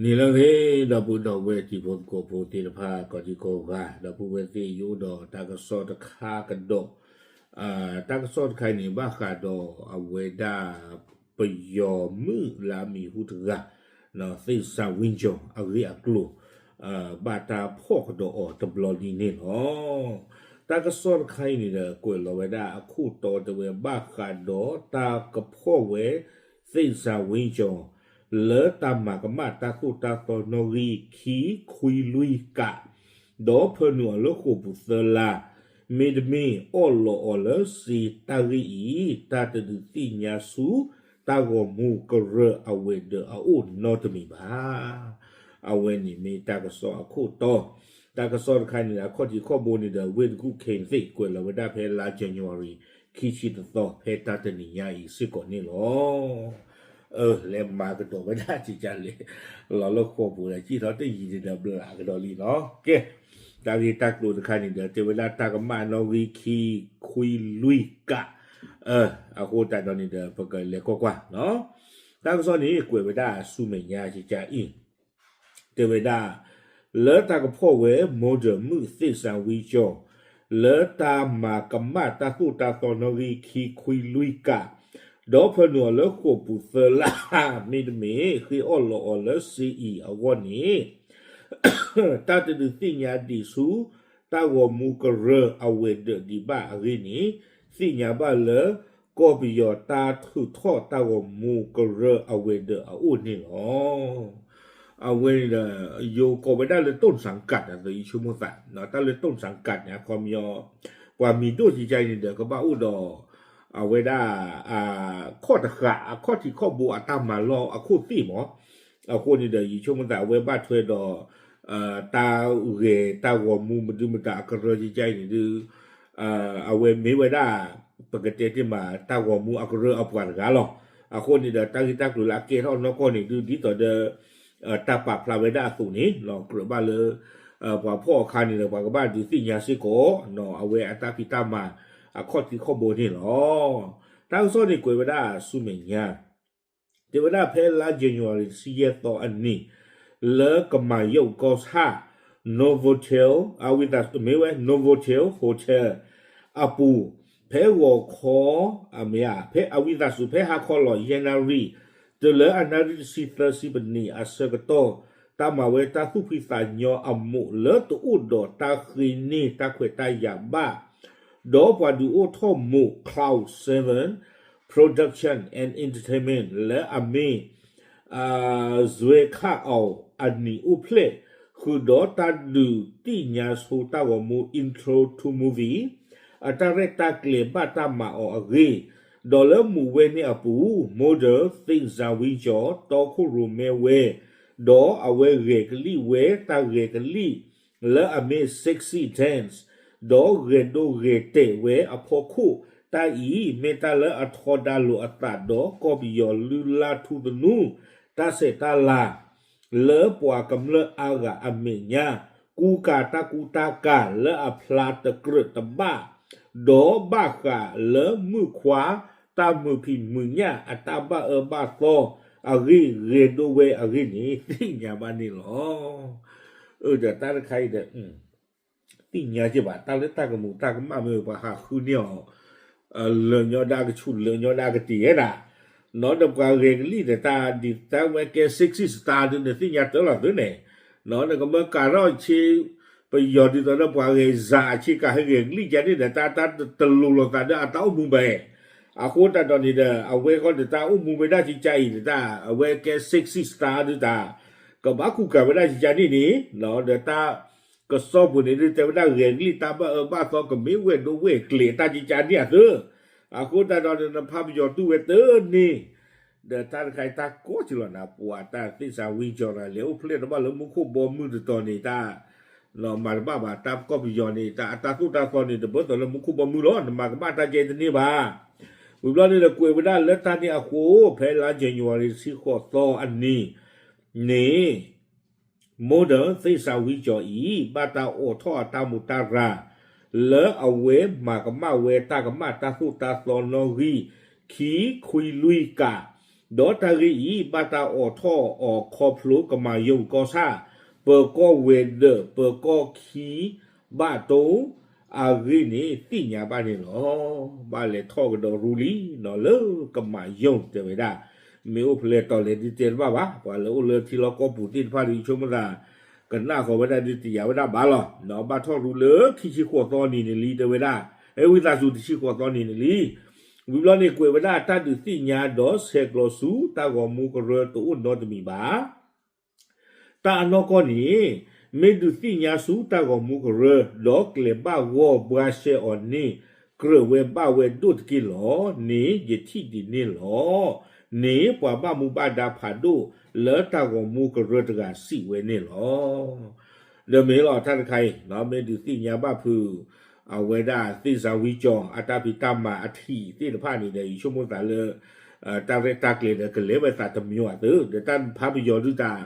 န့ၣ်လၢအဂ့ၤ ဒီပုၢ်ဒီဝဲၢ်တံၤဖိသကိးဖိသ့ၣ်တဖၣ် ကိးဒံကိးဂၤ ဒီပုၢ်ဝဲၢ်သ့ၣ် ယအိၣ်ဒီးတၢ်ကစီၣ်တခါကဒီး, တၢ်ကစီၣ်တခါအံၤန့ၣ် ဘၣ်ဃးဒီးအဝဲဒၣ် ပယီၤမုၣ်လၢအမံၤဟူတဂၤ သ့ၣ်စၤဝံကၠီၤ အဂ့ၢ်အကျိၤ ဘၣ်တၢ်ဖီၣ်ကဒီးအီၤတဘျီလံန့ၣ်လီၤ. တၢ်ကစီၣ်တခါအံၤန့ၣ်ဒီး ကွဲးလီၤဝဲဒၣ်အခိၣ်တီတဲဝဲ ဘၣ်ဃးဒီးတၢ်ကဖီၣ်ဝဲ သ့ၣ်စၤဝံကၠီၤ လၢတၢ်မၤကမၣ်တၢ်သိၣ်တၢ်သီနီၣ်ဂံၢ်ခံခွံလွံၢ်ကး ဒီးဖၢနုာ်အီၤလၢဃိာ်ပူၤသၢလါ, မ့တမ့ၢ်အီၣ်လီးအီၤလၢစ့တၢ်ဂ့ၢ်အံၤ တၢ်တဒုးသ့ၣ်ညါဆူတၢ်ဂီၤမူကရၢအဝဲၤဒၢးအအိၣ်နီတမံၤဘၣ်. အဝဲန့ၣ်မ့ၢ်တၢ်ကစီၣ်အခိၣ်တီ, တၢ်ကစီၣ်တခါန့ၣ် အခီၣ်ထံးခီၣ်ဘိန့ၣ်ဒီး ဝ့ၢ်တကူၣ်ခ့သ့ၣ် ကွဲးလီၤဝဲဒၣ်ဖဲလါ January ခံဆံတသီ ဖဲတၢ်တနံၤညါအံၤစ့ၢ်ကီးန့ၣ်လီၤ. အၢ လဲၤမၤကဒီးဝဲဒၣ်ကကလဲၣ် လီၤလၢဃိာ်ပူၤဒီး ကံၣ်ထီၣ်တယံၤန့ၣ်ဒီး ဘျးကဒီးလံနီၤ. ကဲ, တၢ်ဂ့ၢ်တၢ်ကျိၤတခါန့ၣ်ဒီး တဲဝဲဒၣ်တၢ်ကမၣ်နီၣ်ဂံၢ်ခံခွံလွံၢ်ကး, အဃိသတးဒီးန့ၣ်ဒီး ပကလဲၤကွၢ်ကွၢ်နီၤ. တၢ်ကစီၣ်န့ၣ် ကွဲးဝဲဒၣ်ဆူမဲာ်ညါကကအံၤ တဲဝဲဒၣ် လၢတၢ်ကဖီၣ်ဝဲ model မုၣ်သ့ၣ်စၤဝံကၠီၤ လၢတၢ်မၤကမၣ်တၢ်သိၣ်တၢ်သီနီၣ်ဂံၢ်ခံခွံလွံၢ်ကး, ဒီးဖၢနုာ်အီၤလၢဃိာ်ပူၤသၢလါ, မ့တမ့ၢ် ဃ့အီၣ်လီးအီၤလၢစ့အံၤအဂီၢ်န့ၣ် တၢ်တဒုးသ့ၣ်ညါဒံးဆူ တၢ်ဂီၤမူကရၢအဝဲၤဒၢးဒံးဘၣ်အဂ့ၢ်န့ၣ် သ့ၣ်ညါဘၣ်လၢ ကီၢ်ပယီၤတၢ်ထုးထီၣ်တၢ်ဂီၤမူကရၢအဝဲၤဒၢးအအိၣ်န့ၣ်လီၤ. အဝဲန့ၣ်ဒီး ယိၤကိးဝဲဒၣ်လၢ ต้นสังกัด အသိး ယဆိကမိၣ်သး တၢ်လၢ ต้นสังกัด န့ၣ် အခီပညီ ပှၤမံၤဒိၣ်ကကန့ၣ်ဒီး ကဘၣ်အိၣ်ဒီး အဝဲဒၣ် ခီၣ်တဃာ် အခီၣ်ထံးခီၣ်ဘိအတၢ်မၤလီၢ်အခိၣ်သ့ၣ်မး, အဃိန့ၣ်ဒီး ယဆိကမိၣ်သး အဝဲဘၣ်ထွဲဒီး တၢ်ဂဲၤတၢ်ဂီၤမူမဒုမတၤအကရၢကကအံၤန့ၣ်ဒုး အဝဲမ့ၢ်ဝဲဒၣ် ပကတဲတ့ၢ်မး တၢ်ဂီၤမူအကရၢအပှၤတဂၤလီၤ. အဃိန့ၣ်ဒီး တၢ်ဂ့ၢ်တၢ်ကျိၤလၢအကဲထီၣ်နီၢ်ကီၢ်န့ၣ်ဒုး ဒ်သိးဒီး တၢ်ပာ်ဖျါဝဲဒၣ်အသိးန့ၣ် ကြၢးဘၣ်လၢ ပှၤဖီၣ်အခါန့ၣ်ဒီး ပှၤကဘၣ်ဒုးသ့ၣ်ညါစ့ၢ်ကီး အဝဲအတၢ်ဖံးတၢ်မၤ အခီၣ်ထံးခီၣ်ဘိန့ၣ်လီၤ. တၢ်ကစီၣ်န့ၣ်ကွဲးဝဲဒၣ်ဆူမဲာ်ညါ တဲဝဲဒၣ်ဖဲလါ January တဆံယဲၢ်သီအနံၤ လၢကမၤယိးကီၢ်ဆၣ် Novotel အဝံသးစူၤ မ့ၢ်ဝဲ Novotel Hotel အပူၤ ဖဲဂီၤခီ အမ့ၢ်ဧါ ဖဲအဝံသးစူၤ ဖဲဟါခီလီၤ ယဲၢ်နၣ်ရံၣ် တုၤလၢအနၣ်ရံၣ်တဆံသၢဆံပနံးအဆၢကတီၢ် တၢ်မၤဝဲတၢ်သူၣ်ဖှံသးညီအမူးလၢတအိၣ်ဒီးတၢ်ဃ့န့ၢ်တၢ်ခွဲးတၢ်ယာ်ဘၣ် ဒီးပှၤဒုးအိၣ်ထီၣ်မူး Cloud Seven Production and Entertainment လၢအမ့ၢ် ဇွဲခၣ်အီၤ အနံၤအိၣ်ဖျဲၣ် ဃုာ်ဒီးတၢ်ဒုးသ့ၣ်ညါဆိတၢ်ဂီၤမူ Intro to Movie အတၢ်ရဲၣ်တၢ်ကျဲၤဘၣ်တၢ်မၤအီၤအဂ့ၢ်, ဒီးလၢမူးဝဲန့ၣ်အပူၤ model သ့ၣ်စၤဝံကၠီၤ တီခိၣ်ရိၣ်မဲဝဲ ဒီးအဝဲဂဲၤကလံၣ်ဝဲတၢ်ဂဲၤကလံၣ် လၢအမ့ၢ် sexy dance ဒီးဂဲၤဒိဂဲၤတဲာ်ဝဲအဖီခိၣ် တၢ်အံၤမ့ၢ်တၢ်လၢအထီဒါလိာ်အသးဒီးကီၢ်ပယီၤလုၢ်လၢ်ထူသနူ တၢ်ဆဲးတၢ်လၤ လၢပှၤကမျၢၢ်အါဂၤအမဲာ်ညါ ကူကၤတၢ်ကူတၢ်ကၤလၢအဖျါတကြၢးတဘၣ် ဒီးဘၣ်ဃးလၢမုၣ်ခွါတၢ်မုာ်ဖံးမုာ်ညၣ်အတၢ်ဘၣ်အၢဘၣ်သီအဂ့ၢ်ဂဲၤဒိဝဲအဂ့ၢ်န့ၣ် သ့ၣ်ညါဘၣ်န့ၣ်လီၤ. အၢ ဒီးတၢ်တခါအံၤဒီး သ့ၣ်ညါက့ဘၣ် တၢ်လၢတၢ်ကမူးတၢ်ကမၣ်မ့ၢ်ပှၤဟးဃုန့ၢ်အီၤ လၢာ်ညီဒၣ်ကဆူး လၢာ်ညီဒၣ်ကတ့ၤဝဲဒၣ်, နီၢ်ဒီးပှၤဂဲၤကလံၣ်ဒီးတၢ်ဒ်တၢ်ဝဲကဲ sexy star ဒုးန့ၣ် သ့ၣ်ညါတၢ်လီၤသုန့ၣ်, နီၢ်ဒီးကမၢကၤထီၣ်ဆ့ ပယီၤဒ်သိးဒီးပှၤဂဲၤစၤအဆ့ကၤဟဲဂဲၤကလံၣ်ကန့ၣ်ဒီး တၢ်တလူၤလိာ်သးဒီးအတၢ်အိၣ်မူဘၣ်, အဃိသတးဒီးန့ၣ်ဒီး အဝဲဃီဒီးတၢ်အိၣ်မူဝဲဒၣ်ကကါအံၤဒီးတၢ် အဝဲကဲ sexy star ဒုးတၢ် ကဘၣ်ကူကၤဝဲဒၣ်ကကါန့ၣ်န့ၣ်, ဒီးတၢ် ကစီၣ်ပူၤန့ၣ်ဒုးတဲဝဲဒၣ်ဂဲၤကလံၣ်တၢ်ဘၣ်အၢဘၣ်သီကမ့ၢ်ဝဲၢ်ဒိၣ်ဝဲၢ်ကျဲၤတၢ်ကကါန့ၣ်အသိး, အဃိသတးဒီးန့ၣ် နဖးပယီၤတူၢ်ဝဲတန့ၢ်, ဒီးတၢ်တခါအံၤတၢ်ကီကလီၤနၤ ပှၤတၢ်သ့ၣ်စၤဝံကၠီၤတၢ်လဲၤအိၣ်ဖျဲၣ်တဘၣ်လၢမူခိၣ်ဘီမုၢ်တတီၤန့ၣ် တၢ် မၤတဘၣ်ဘၣ် တၢ်ကီၢ်ပယီၤန့ၣ် တၢ်အတၢ်သိၣ်တၢ်သီန့ၣ် တဘၢသိးလၢမူခိၣ်ဘီမုၢ်လီၤ နမၤကမၣ်တၢ်ကဲတန့ၢ်ဘၣ်. ဝံၤဘျီန့ၣ်ဒီးကွဲးဝဲဒၣ်လၢတၢ်န့ၣ်အဃိ ဖဲလါ January တဆံဃိးသီအနံၤန့ၣ် model သ့ၣ်စၤဝံကၠီၤအံၤ ဘၣ်တၢ်အိးထီၣ်အတၢ်မူးတၢ်ရၤ လၢအဝဲမၤကမၣ်ဝဲတၢ်ကမၣ်တၢ်သိၣ်တၢ်သီနီၣ်ဂံၢ် ခံခွံလွံၢ်ကး ဒီးတၢ်ဂ့ၢ်အံၤ ဘၣ်တၢ်အိးထီၣ်အီၤခီဖျိကမၤယိၣ်ကီၢ်ဆၣ် ပၢၤကီၢ်ဝဲၤဒၢး ပၢၤကီၢ်ခံဘၣ်တိၢ် အဂ့ၢ်န့ၣ် သ့ၣ်ညါဘၣ်န့ၣ်လီၤ. ဘၣ်လဲၤထီၣ်ကဒီးရူလံ လၢကမၤယိၣ်တဲဝဲဒၣ်, မ့ၢ်အိၣ်ဖဲလဲၣ်တီၤလဲၣ်ဒ်တဲတဘၣ်ဘၣ်, ပှၤလၢအိၣ်လၢထံလီၢ်ကီၢ်ပူၤသ့ၣ်တဖၣ်ဒီး ယဆိကမိၣ်သး ကနၣ်ဃီၤဝဲဒၣ်ဒုးတယာ်ဝဲဒၣ်ဘၣ်လီၤ. ဘၣ်ထီၣ်ရူလၢခံဆံဃိးသီနံၤန့ၣ်လံ တဲဝဲဒၣ်, အဲ ဝံသးစူၤ တဆံဃိးသီနံၤန့ၣ်လံ. ဝံၤဘျီန့ၣ် ကွဲးဝဲဒၣ်တၢ်ဒုးသ့ၣ်ညါဒီးဆဲးကျိးဆူတၢ်ဂီၤမူကရၢတအိၣ်နီတမံၤဘၣ်. တၢ်အနီၢ်ကီၢ်န့ၣ် မ့ၢ်ဒုးသ့ၣ်ညါဆူတၢ်ဂီၤမူကရၢ ဒီးကျဲၤဘၣ်ဂီၢ်ဘှါရှဲအီၤန့ၣ် ကြၢးဝဲဘၣ်ဝဲဒိၣ်တက့ၢ်လီၤန့ၣ် ယထံၣ်ဒ်န့ၣ်လီၤန့ၣ် ပှၤဘၣ်မူဘၣ်ဒါဖးဒိၣ်လၢတၢ်ဂီၤမူကရၢတဂၤစံးဝဲန့ၣ်လီၤ. ဒီးမ့ၢ်လီၤတၢ်တခါအံၤ မ့ၢ်ဒုးသ့ၣ်ညါဘၣ်ဖုး အဝဲဒၣ်သ့ၣ်စၤဝံကၠီၤ အတၢ်ဖံးတၢ်မၤအထံးသ့ၣ်တဖၣ်န့ၣ်ဒီး ယဆိကမိၣ်သးလၢ တၢ်ရဲၣ်တၢ်ကျဲၤဒီးကလဲၤဝဲသးတမံၤအသိး ဒီးတၢ်ဖးပယီၤဒုးတၢ်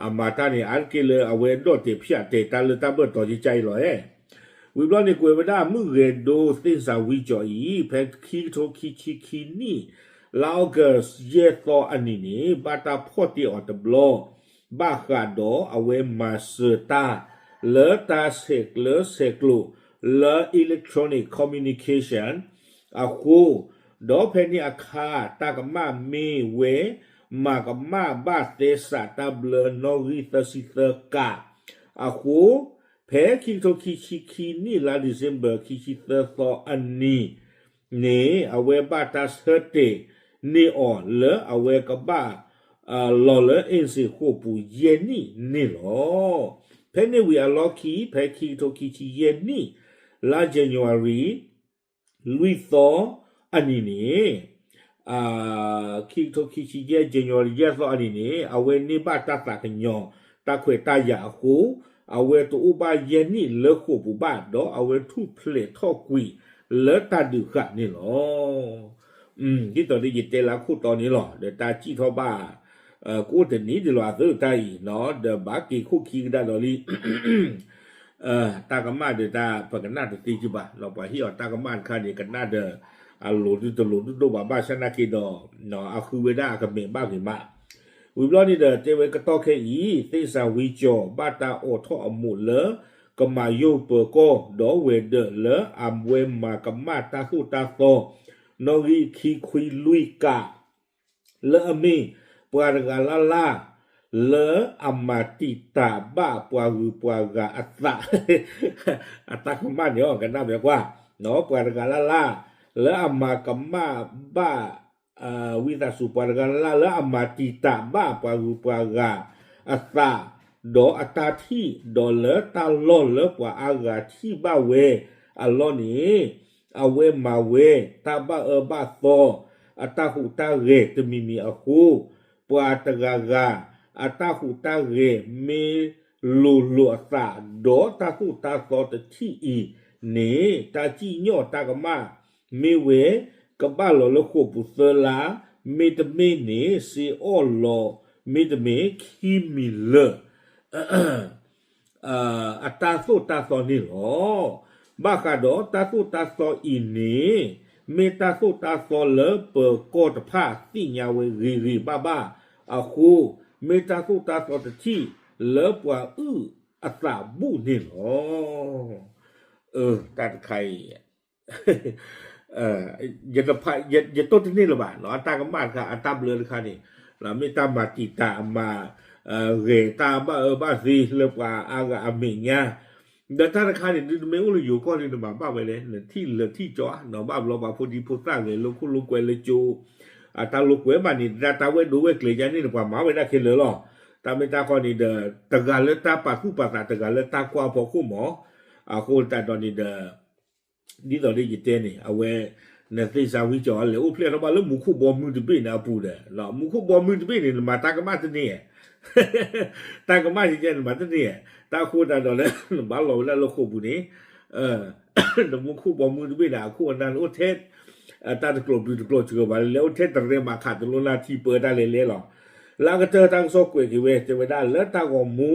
အမၤတၢ်န့ၣ် အါတက့ၢ်လၢအဝဲဒီၣ်တဲာ်ဖၠးတဲာ်တၢ်လၢတၢ်ဘၢၣ်တီၤကကါအံၤလီၤ. ဝံၤဘျီန့ၣ် ကွဲးဝဲဒၣ်မုၣ်ဂဲၤဒိသ့ၣ်စၤဝံကၠီၤအံၤ ဖဲခံကထိခံဆံခံနံၣ် လါအီကူး ယဲၢ်သီအနံၤန့ၣ် ဘၣ်တၢ်ဖီၣ်တ့ၢ်အီၤတဘျီ ဘၣ်ဃးဒီးအဝဲမၤစၢၤတၢ် လၢတၢ်ဆဲးကျၢဆဲးကျိး လၢ electronic communication အဃိ ဒီးဖဲန့ၣ်အခါ တၢ်ကမၣ်မ့ၢ်ဝဲ မၤကမၣ်ဘၣ်သဲစးတၢ်ဘျၢနီၣ်ဂံၢ်သၢဆံသၢကး အဃိ ဖဲခံကထိခံဆံခံနံၣ် လါ December ခံဆံသၢသီအနံၤန့ၣ် အဝဲဘၣ်တၢ်ဆၢတဲာ်န့ၢ်အီၤလၢအဝဲကဘၣ် လီၤလၢ အ့စ့း ဃိာ်ပူၤယဲၢ်နံၣ်န့ၣ်လီၤ. ဖဲန့ၣ်ဝံၤအလီၢ်ခံ ဖဲခံကထိခံဆံယဲၢ်နံၣ် လါ January လွံၢ်သီအနံၤန့ၣ် ခံကထိခံဆံယဲၢ် January ယဲၢ်သီအနံၤန့ၣ် အဝဲန့ၢ်ဘၣ်တၢ်သးကညီၤ တၢ်ခွဲးတၢ်ယာ်အဃိ အဝဲတအိၣ်ဘၣ်ယဲၢ်နံၣ်လၢဃိာ်ပူၤဘၣ် ဒီးအဝဲထူၣ်ဖျဲးထီၣ်ကွံာ်လၢတၢ်ဒုးဃာ်န့ၣ်လီၤ. ဒ်သိးဒီးယတဲလၢအခိၣ်တီန့ၣ်လီၤ ဒီးတၢ်စံၣ်ထီၣ်ဘၣ် ကအိၣ်တနံၤဒ်လီၤအသိးတၢ်အံၤ ဒီးဘၣ်က့ၤခိၣ်ခံကဒါဒီးလံ တၢ်ကမၣ်ဒီးတၢ်ပကနၣ်တသ့ကဘၣ် ပှၤဟ့ၣ်အီၤတၢ်ကမၣ်တခါန့ၣ် ကနၣ်ဒီး အလိၤဒုတလိၤဒုဒိၣ်ဘၣ် ဘၣ်ဆၣ်နာ်က့ဒီး အဃုဝဲဒၣ်အကမဲာ်ဘၣ်ဂ့ၤမး ဝံၤဘျီန့ၣ်ဒီး တဲဝဲကတီၢ်ခဲအံၤ သ့ၣ်စၤဝံကၠီၤ ဘၣ်တၢ်အိးထီၣ်အမိၢ်လၢ ကမၤယိၣ်ပၢၤကီၢ် ဒီးဝဲၤဒၢးလၢအဝဲမၤကမၣ်တၢ်သိၣ်တၢ်သီ နီၣ်ဂံၢ်ခံခွံလွံၢ်ကး လၢအမ့ၢ် ပှၤတဂၤလၢ်လၢ် လၢအမၤတံာ်တာ်ဘၣ်ပှၤဂုၤပှၤဂၤအသး အတၢ်ကမၣ်န့ၣ်အီၤ ကနၣ်မဲာ်ကွၢ် ပှၤတဂၤလၢ်လၢ် လၢအမၤကမၣ်ဘၣ် ဝံသးစူၤ ပှၤတဂၤလၢ်လၢ် လၢအမၤတံာ်တာ်ဘၣ်ပှၤဂုၤပှၤဂၤအသး ဒီးအတၢ်ထံၣ် ဒီးလၢတၢ်လီၢ်လၢပှၤအါဂၤထံၣ်ဘၣ်ဝဲအလီၢ်န့ၣ် အဝဲမၤဝဲတၢ်ဘၣ်အၢဘၣ်သီ အတၢ်ဟူးတၢ်ဂဲၤတမံၤမံၤအဃိ ပှၤတဂၤဂၤ အတၢ်ဟူးတၢ်ဂဲၤမ့ၢ်လိၤလိၤအသး ဒီးတၢ်သိၣ်တၢ်သီတထံၣ်အံၤန့ၣ် တၢ်စံၣ်ညီၣ်တၢ်ကမၣ် မ့ၢ်ဝဲ ကဘၣ်လီၤလၢဃိာ်ပူၤသၢလါ မ့တမ့ၢ်န့ၣ် စ့အီၣ်လီၤ မ့တမ့ၢ် ခံမံၤလၢာ် အတၢ်သိၣ်တၢ်သီန့ၣ်လီၤ. ဘၣ်ဃးဒီးတၢ်သိၣ်တၢ်သီအံၤန့ၣ် မ့ၢ်တၢ်သိၣ်တၢ်သီလၢပၢၤကီၢ်တဖၣ်သ့ၣ်ညါဝဲဂ့ၤဂ့ၤဘၣ်ဘၣ်အဃိ မ့ၢ်တၢ်သိၣ်တၢ်သီတထံၣ်လၢပှၤအုၣ်အသးဘူးန့ၣ်လီၤ. တၢ်တခါအံၤ ယတိၢ်တန့ၢ်လၢၤဘၣ် အတၢ်ကမၣ်တခါ အတၢ်ဘျၢတခါန့ၣ် မ့ၢ်တၢ်မၤတံာ်တာ်အမၤ ဂဲၤတၢ်ဘၣ်အၢဘၣ်သီလၢပှၤအါဂၤအမဲာ်ညါ ဒီးတၢ်တခါန့ၣ် ဒုးနမ့ၢ်အိၣ်လၢယိၤကီၢ်န့ၣ် နမၤဘၣ်ဝဲလဲၣ် နထံၣ်လၢထံၣ်ကၠီ နဘၣ်ဘျီပှၤဖိဒံဖိသၣ်ဂဲၤလိာ်ခိၣ်လိာ်ကွဲလၢကၠိ အတၢ်လိာ်ကွဲဘၣ်န့ၣ် တၢ်ဝဲဒိဝဲကျဲၤယါန့ၣ် နပှၤမၤဝဲဒၣ်ခဲလၢာ်လီၤ. တၢ်မ့ၢ်တၢ်ခီန့ၣ်ဒီး တဂၤလၢတၢ်ပာ်သူၣ်ပာ်သး တဂၤလၢတၢ်ကွၢ်ဖီခိၣ်မး အဃိသတးဒီးန့ၣ်ဒီး ဒ်သိးဒီးယတဲန့ၣ် အဝဲ နသ့ၣ်စၤဝံကၠီၤ လဲၤအိၣ်ဖျဲၣ်ထီၣ်ဘၣ်လၢမူခိၣ်ဘီမုၢ်တဘ့ၣ်န့ၣ်အပူၤဒီး မူခိၣ်ဘီမုၢ်တဘ့ၣ်န့ၣ် နမၤတၢ်ကမၣ်တန့ၢ်ဧါ တၢ်ကမၣ်ယဲကဲနမၤတန့ၢ်ဧါ တၢ်ဃိသတးဒီးလၢ နဘၣ်လီၤဝဲဒၣ်လၢဃိာ်ပူၤန့ၣ် နမူခိၣ်ဘီမုၢ်တဘ့ၣ်န့ၣ် အခိၣ်အနၢ်န့ၣ်အိၣ်ထဲ တၢ်တကျိၤဘျုးတကျိၤစှၤဘၣ် လဲၤအိၣ်ထဲတရဲမၤခးတလိနၢ်ထံပၢတၢ်လဲၤလဲၤလီၤ. လၢအကတၢၢ်တၢ်ကစီၣ်ကွဲးက့ၤဝဲ တဲဝဲဒၣ်လၢတၢ်ဂီၤမူ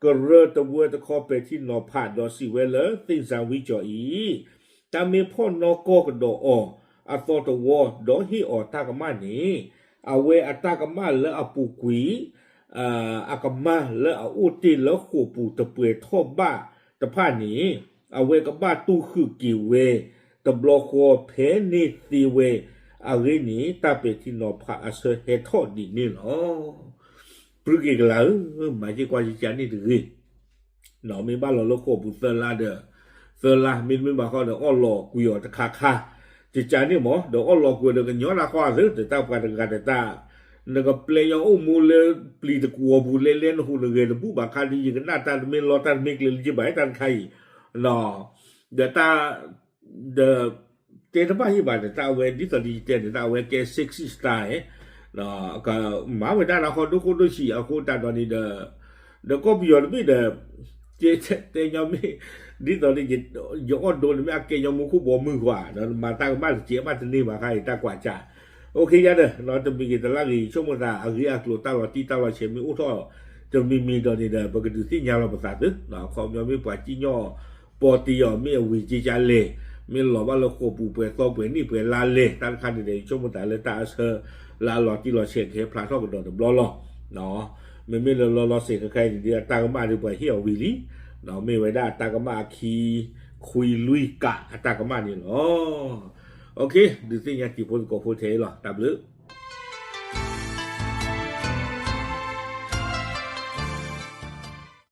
ကရၢတဝၢတခီပဲာ်ထံနီၤဖးဒီးစံးဝဲလၢသ့ၣ်စၤဝံကၠီၤအံၤ တၢ်မ့ၢ်ဖီၣ်နီၢ်ကီၢ်ကဒီးအီၤ အသီတဝီ ဒီးဟ့ၣ်အီၤတၢ်ကမၣ်န့ၣ် အဝဲအတၢ်ကမၣ်လၢအပူၤကွံာ် အကမၣ်လၢအအိၣ်တ့ၢ်လၢဃိာ်ပူၤတပှဲၤထီၣ်ဘၣ်တဖၣ်န့ၣ် အဝဲကဘၣ်တူၢ်ဃုာ်က့ၤဝဲ တဘျီဃီဖဲန့ၣ်သ့ဝဲအဂ့ၢ်န့ၣ် တၢ်ပဲာ်ထံနီၤဖးအဆၢဟဲထီၣ်ဒ်န့ၣ်လီၤ. ပြံက့ၤကလၤဧၢ, မၤက့ၤကွၢ်ကကန့ၣ်တဂ့ၤ မ့ၢ်ဘၣ်လီၤလၢဃိာ်ပူၤသၢလါဒီး သၢလါ မ့တမ့ၢ်ဘၣ်ဃီဒီးအီၣ်လီၤကွံာ်အီၤတခါခါ ကကန့ၣ်မး ဒီးအီၣ်လီၤကွံာ်ဒီးကညီနၤဃီအသး တတၢ်ပှၤတဂၤတတၢ် နကပျဲညီအိၣ်မူလၢပျံၤတကွီၤပူၤလဲလဲ နဟူးနဂဲၤတဘူၣ်ဘၣ်ခါဒီး ယကနၣ်တၢ်တမ့ၢ်လီတၢ်တမ့ၢ်ကျဲလၢယဘၣ်တၢ်တခါအံၤ ဒီးတၢ် ဒီး တဲတဘၣ်ယံၣ်ဘၣ်ဒီး တၢ်အဝဲဒ်သိးဒီးယတဲန့ၣ် တၢ်အဝဲကဲ sexist style ကမၤဝဲဒၣ်နၤဃီဒိၣ်ခိၣ်ဒိၣ်ဆံးအဃိတၢ်ဒီးန့ၣ်ဒီး ဒီးကီၢ်ပယီၤတဘ့ၣ်ဒီး တဲညီမ့ၢ် ဒ်သိးဒီး ယအီၣ်ဒိးန့ၣ်မ့ၢ်အကဲညီမူခိၣ်ဘီမုၢ်ကွၢ် ဒီးမၤတၢ်ကမၣ်တစဲးဘၣ်တန့ၢ်ဘၣ်ခါအံၤ တၢ်ကွၢ်ကၢ် အိၣ်ခ့ယါဒီး တမံၤဂ့ၤတလါဂ့ၤ ဆိကမိၣ်သးအဂ့ၢ်အကျိၤတၢ်လီၤတံၢ်တၢ်လီၤဆဲးမ့ၢ်အိၣ်ထီၣ် တမံၤမံၤဒီးန့ၣ်ဒီး ပကဒုးသ့ၣ်ညါလီၤပသးသု ခီပညီမ့ၢ်ပှၤစံၣ်ညီၣ်ပီတ့အီၤ မ့ၢ်အဝံၤကကလဲၣ် မ့ၢ်လီၤဘၣ်လၢဃိာ်ပူၤပှဲၤသီပှဲၤနံၣ်ပှဲၤလါလဲၣ် တၢ်တခါန့ၣ်ဒီး ယဆိကမိၣ်သးလၢတၢ်အဆၢလၢအလီၤတံၢ်လီၤဆဲးကဟဲဖျါထီၣ်ကဒီးတဘျီလီၤ. မ့မ့ၢ်လၢလီၤလီၤဆဲးခဲခါအံၤန့ၣ်ဒီး အတၢ်ကမၣ်ဒီးပှၤဟ့ၣ်အီၤဝံၤလံ မ့ၢ်ဝဲဒၣ်အတၢ်ကမၣ်အခံ ခွံလွံၢ်ကးအတၢ်ကမၣ်န့ၣ်လီၤ. ဒုးသ့ၣ်ညါတံၤဖိသကိးဖိထဲအံၤလီၤ တၢ်ဘျုး